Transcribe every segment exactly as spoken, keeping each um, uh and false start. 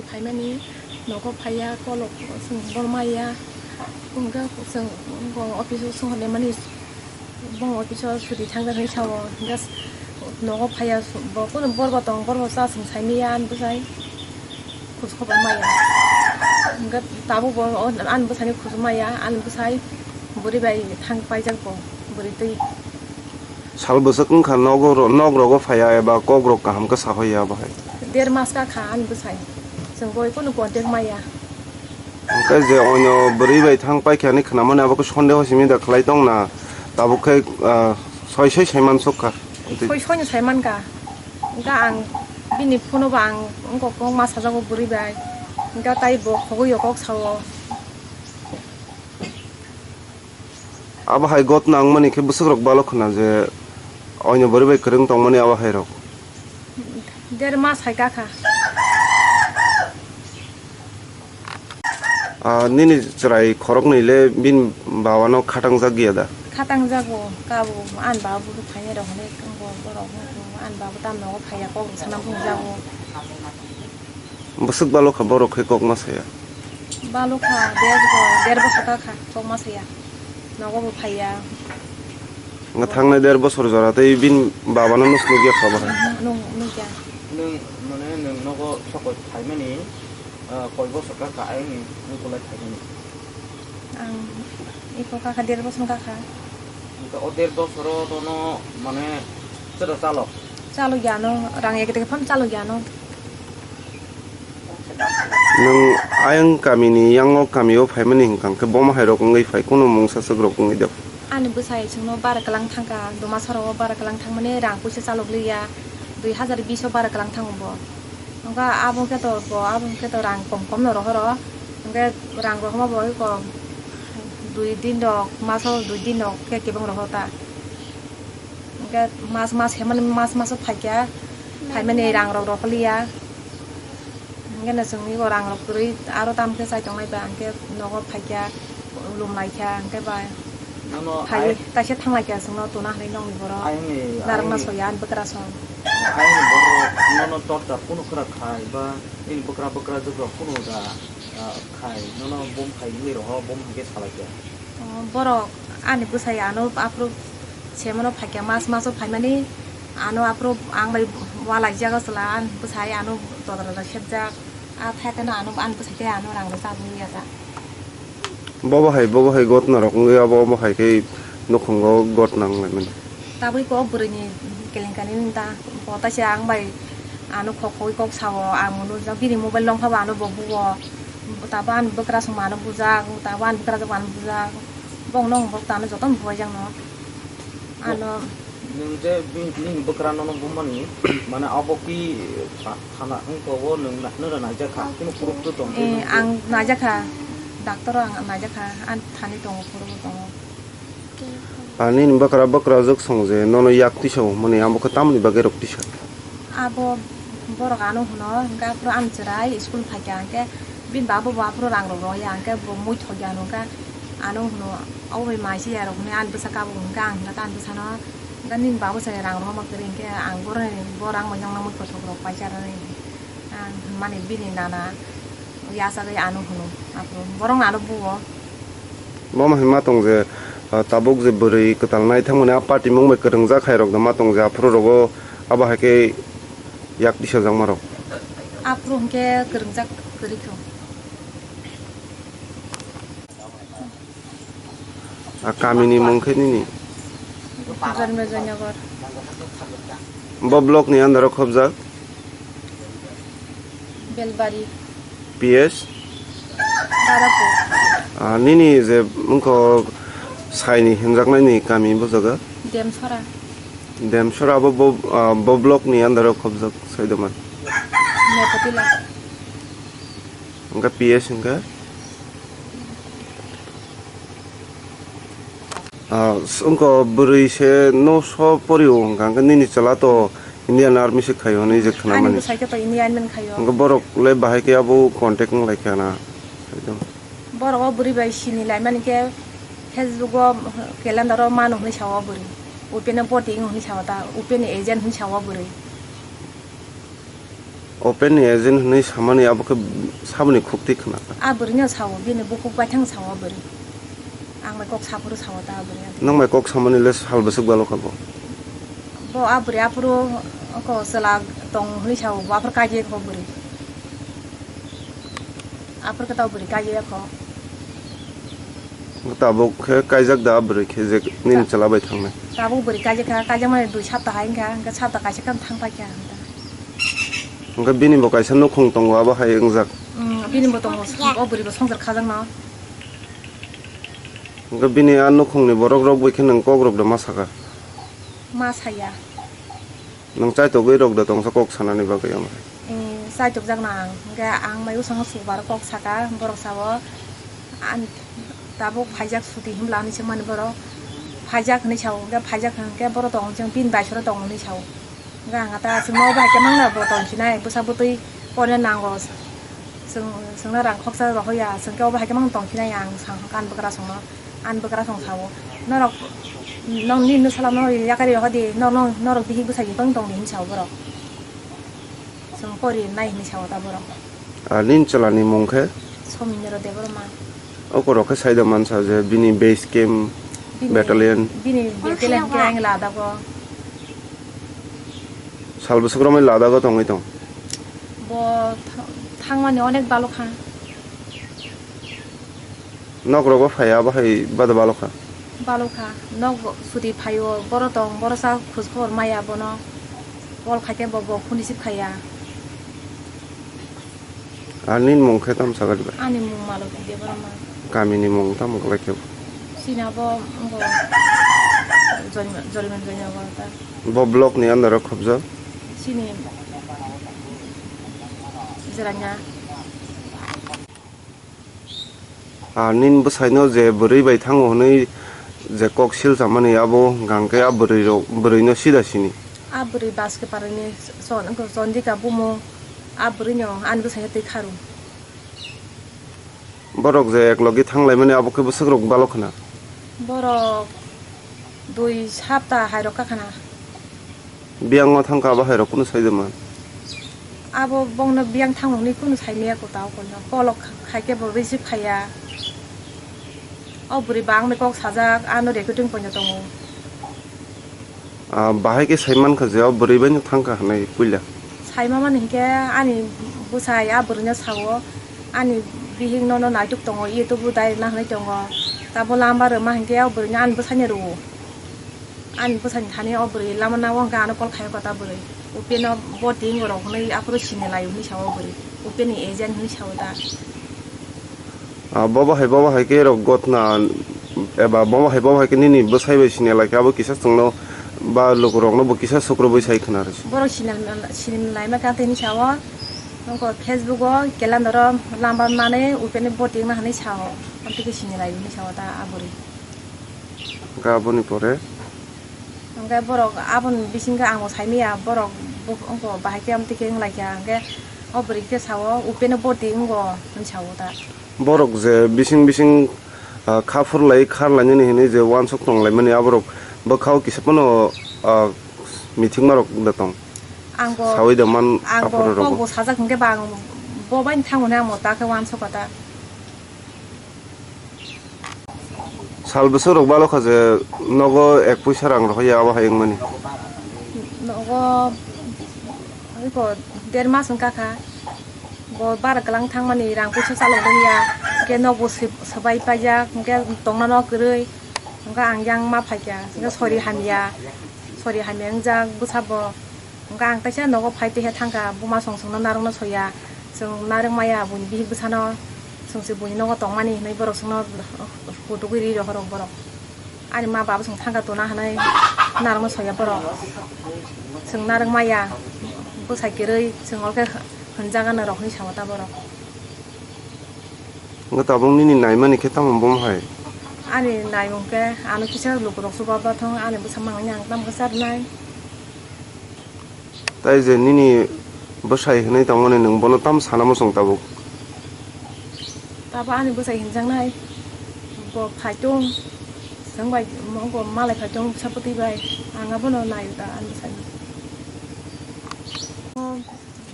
Phaimani nogo phaiya, kolok chwng bol maya, hwnkhe chwng bo office o swng hwnwi mani, bo office o chuti thangjaknai sao, hwnkhe nogo phaiya, bo kunu borbo tong, borbo cha chwng saimaya ani bwsai, khus khobor maya, hwnkhe tabuk bo ani bwsaini khus maya, ani bwsai bwrwi bai thang paijak bo, bwrwi twi. Sal bwswk wngkha nogo ro-, nok rogo phaiya eba kok rok kaham khe sahoya bahai? Der mas ka kha ani bwsai. Chwng boi kunu contact maya. Hwnkhe je oino bwrwi bai thang paikha hinwi khwnamani abo khe sondeho simi da khlai tongna. Tabuk khe, ah, soi soi saiman sukha. Soi soi no saiman ka. Hwnkhe ang bini phone o bo ang wngkok kok ma sajago bwrwi bai. Hwnkhe tai bo khogwi o kok sao. Abo hai gotna wngmani khe bwswk rok balo khna je oino bwrwi bai kwrwng tongmani abo hai rok. Der mas hai kakha. Ah, nini chwrai khoroknwi le bini baba no khatang jak ya da? Khatang jago, kabo ani baba bo phainai rok hwnwi wngkha borok wngkha ani baba tamno phaiya kok sana bung jago. Bwswk balo kha borok khe kok ma saya? Balo kha, der bo-, der bosor ka kha, kok ma saya. Nogo bo phaiya. Nga thangnai der bosor jora tei bini baba no nus nugya kha bahai? Mhm, nung-, nugya. Nwng, mane, nwng nogo sokoi phaimani, ah, koi bosor ka kha ayang ni, nwng kulai phaimani? Ang iko kakha der bosong kakha. Hingke o der bosoro nono mane chwra chalok? Chalok ya no, rang eke teke phano chalok ya no. Nwng ayang kami ni yango kami o phaimani hingka hingke bomo hai rok wngwi phai kunu mungsa swk rok wngwi dok. Ani bwsai chwngno bara kwlang thangkha, duma soro o bara kwlang thangmani rang puisa chalok liya, dui hazar bish o bara kwlang thango bo. Hingke abo hingke to bo, abo hingke to rang kom kom no rohoro. Hingke rang rohorma bo eko dui din rok, maso dui din rok khe kebeng rohor ta. Hingke mas mas hemani mas maso phaikya, phaimani rang rok rohorliya. Hingke no chwngni bo rang rok kwrwi aro tam khe chai tongnai ba, hingke nogo phaikya, lum laikya, hingke ba. Nono phai ai- taisa thanglaikya chwngno tuna hinwi nokni borok. Ayangni, narwkna ayangni soya ani bwkrasong. Ayangni borok nono torchar kunu khwra khai ba nini bwkra bwkrajwk rok kunu da, ah, khai nono bom khai wngwi roho bom hwnkhe salaikya. Oh, borok ani bwsai ano aphuru semano phaikya mas maso phaimani ano aphuru ang bai walaijak o chwla ani bwsai ano dodra dodra sepjak. A phaikhe no ano ani bwsai tei ano rang rwchapwi ya ta. Bobo hai, bobo hai gotna rok wngwi abo, omo hai khe nukhungo gotna wnglaimani. Tabwi kok bwrwini kelenkani wngta, bo taisa ang bai ano khok khogwi kok sao, ang bo nukjak bini mobile longkha bo ano bo bugo, tabo ani bwkrasong bo ano bujak, tabo ani bwkrajwk bo ano bujak, bongno wng bok tano jotono bubaijak no. Ano. Nwng je bini, nini bwkra nono bumani, mane abo ki tha-, thana wngkha o nwng na-, nwng naijakha, kunu proof to tong. Eh, ang naijakha, doctor o ang naijakha, ani thani tongo, proof o tongo. Ani bwkra, bwkrajwk song je nono yak tisa o hwnmani, abo khe tamoni bagwi rok tisa? Abo borok ano hwno, hwnkhe aphuru ani chwrai school phaikha, hwnkhe bini baba bo aphuru rang rok roya, hwnkhe bo muithok ya hwnkhe ano hwno, "Obo bai mai se ya rok," hwnwi ani bwsa kabo hwnkhe ang hwnkhe ani bwsano, "Hwnkhe nini baba se rang rohorma kwrwi," hwnkhe ang boroni bo rang bai nangma muikwthok rok paisa rwni ang hwnmani bini nana yachagwi ano hwno, aphuru borok ano buo. Bomo hai ma tong je, ah, tabuk je bwrwi kwtal nai thangmani a patimung bai kwrwngjak hai rok no ma tong je, aphuru rogo abo hai khe yak tisajakma rok. Aphuru hwnkhe kwrwngjak kwrwi kho. A kamini mung khe nini? Janmajanagar. Bo block ni under o khobjak? Belbari. P S? Darapur. Ah, nini je wngkho saini himjaknaini kami bo jaga? Demsora. Demsora abo bo, ah, bo block ni under o khobjak saidoman? Nepotila. Hwnkhe P S hwnkhe? Ah, wngkho bwrwi se no so porio hwnkha, hwnkhe nini chwla to Indian Army se khaio hinwi je khwnamani. Ani bwsai khe to Indian Army khaio. Hwnkhe borok le bahai khe abo contact wng lai kha na? Borok o bwrwi bai sini lai mani khe Facebook o calendar o mano hinwi sa o bwrwi. Upene poti wng hinwi sa o ta, upene agent hinwi sa o bwrwi. Open ni agent hwnwi samani abo khe saboni khukti khna kha. A bwrwino sao, bini bukhuk baithang sao a bwrwi. Ang bai kok saphuru sao ta a bwrwi. Nwng bai kok samani le sal bwswk balo kha bo? Bo a bwrwi aphuru ko chwla tong hwnwi sao, bo aphuru kaijakha o bwrwi. Aphuru khe ta o bwrwi kaijakha o. Tabuk khe kaijak da a bwrwi khe je nini chwla bai thangnai? Tabuk bwrwi kaijakha, kaijakmani dui sapta hai wngkha, hwnkhe sapta kaisa khe thang paikha. Hwnkhe bini bo kaisa nukhung tongo, abo hai wngjak? Mm, bini bo tongo, o bwrwi bo swngchar khajakno. Hwnkhe bini a nukhungni borok rok bai khe nwng kok rok da ma saka? Ma saya. Nwng chaitogwi rok da tongsa kok sanani bagwi omo hai? Eh, chaitokjakno ang. Hwnkhe ang mai bwskango subar kok saka, borok sao, "An, tabuk phaijak suti," hwnwi swngmani borok. "Phaijak," hwnwi sao, hwnkhe phaijak hwnkhe borok tong chwng bini baisoro tongo hwnwi sao. Hwnkhe ang ta chwngno bai khe mangna bo tong sinai, bwsa bwtwi kone nango. Chwng, chwngno rang khoksa rohor ya, chwngkhe obo hai khe mang tong sinai ang, ang bwkrasongno, ang bwkrasong sao. Norok, nong nini nwsala no yakarwi rohor di, nor-, nor-, norok bihik bwsai tong tong di hinwi sao borok. Chwng pori nai hinwi sao ta borok. Ah, nini chwlani mung khe? Somindra Debbarma. O borok khe saida mansa je bini base camp, bini battalion. Bini battalion khe ang Ladakh o. Sal bwswk romwi Ladakh o tongwi tong? Bo th-, thangmani onek balo kha. Nok rogo phaiya, abo hai bada balo kha? Balo kha. Nok suti phaio, boro tong, boro sa khoj khobor maya bono. Call khaikhe bo, bo phone receive khaiya. Ar nini mung khe tamo sakha diba? Ani mung Maloti Debbarma. Kami ni mung tamo kwlai khe? Chini abo, bo Joriman, Joriman Joriman ta. Bo block ni under o khobjak? Chini Jiranya. Ah, nini bwsaino je bwrwi bai thango hwnwi je kok sil chamani abo hwnkha hwnkhe a bwrwi rok, bwrwino sida sini. A bwrwi Baskepara ni Chon-, Chondika bumung, a bwrwino ani bwsaino twi kharu. Borok je eklogi thanglaimani abo khe bwswk rok balo khna? Borok dui sapta hai rok kha khna. Biyang o thangkha abo hai rok kunu sai de man? Abo bongno biyang thangmani kunu sai maya kwtal koino. Kolok khaikhe bo receive khaiya. O bwrwi bangni kok sajak, ano recording poino tongo. Ah, bahai khe sai mankha je o bwrwi baino thangkha hwnwi puila. Sai mamani hinkhe ani bwsai a bwrwino sao, ani bihik nono naituk tongo, YouTube o direct na hwnwi tongo. Tabo lamba rwma hinkhe o bwrwino ani bwsaino rwo. Ani bwsani thani o bwrwi lama nao hwnkhe ano call khaio kota bwrwi. Upeno boti wngorok hwnwi aphuru sini lai hwnwi sao o bwrwi. Upeni agent hwnwi sao ta. Ah, bobo hai, bobo hai khe rok gotna eba bobo hai, bobo hai khe nini bwsai bai sini lai khe abo kisa chwngno ba lukurokno bo kisa sukrubui sai khna rw se. Borok sini, sini lai ma kha tini sao. Nokho Facebook o calendar o lamba nani upeni boti wngna hwnwi sao. Amtwi khe sini lai hwnwi sao ta a bwrwi. Hwnkhe aboni pore? Hwnkhe borok aboni bisingo ang bo saimaya, borok bo-, wngkha bahai khe amtwi khe wng lai kha, hwnkhe o bwrwi khe sao, "Upeno boti wngo," hwnwi sao ta. Borok je bising bising, ah, kha phurlai kharlainani hinwi je uansuk tonglaimani, aborok bwkhao kisa phano, ah, mithikmarok da tong? Ang bo, saui da man ang bo aphuru rok kok bo. Bo sajak hwnkhe ba ang bo bai thangmani ang bo ta khe uansuk ta. Sal bwswk rok balo kha je nogo ek puisa rang rohor ya, abo hai wngmani. Nogo iko der mas wngkha kha. Bo bara kwlang thangmani rang puisa chalok dong ya. Hwnkhe nokbo sw-, swbai paijak, hwnkhe tongnano kwrwi. Hwnkhe ang yang ma phaikha, hwnkhe sori hamya, sori hamya wngjak bwsa bo. Hwnkhe ang teisa nogo phai twiha thangkha, buma song songno narwkno soya, chwng narwk maya buini bihik bwsano, chwng se buini nogo tongmani hinwi borok chwngno kutugwi ri rohoro borok. Ani ma baba chwng thangkha tuna hinwi narwkno soya borok. Chwng narwk maya, bwsai kwrwi chwng oro khe hwnjagano rok hinwi sao ta borok. Hwnkhe tabuk nini naimani khe tamo bomo hai? Ani naimung khe ano kisa lukurok chubabathung ani bwsa mangni ang tamo khe charwnai. Tai je nini bwsai hinwi tongmani nwng bono tamo sana muchung tabuk? Tabuk ani bwsai hinjaknai bo phaitung, chwng bai mo-, bo malai phaitung sapotwi bai ang abono naio ta ani bwsai.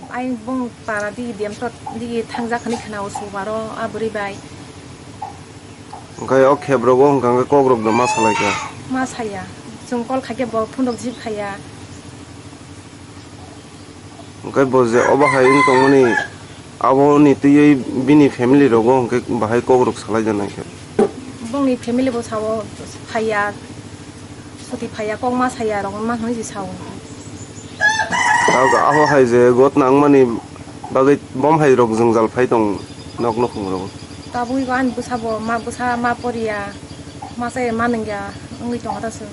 Ai bong para di diam tot di thangjak hwnwi khna o subaro a bwrwi bai. Hwnkhe o khebrok o hwnkha hwnkhe kokrok no ma salai kha. Ma saya. Chwng call khaikhe bo phone rok receive khaiya. Hwnkhe bo je obo hai wng tongmani aboni twiwi bini family rogo hwnkhe bahai kokrok salai janai khe. Bongni family bo sao phaiya, suti phaiya, kokma saya rok ma hwnwi se sao. Abo hai je got nangmani bagwi bom hai rok jwngjal phai tong nok nukhung rogo. Tabuk ani bwsa bo ma bwsa ma poriya, ma chaya ma nungya wngwi tongkha ta se.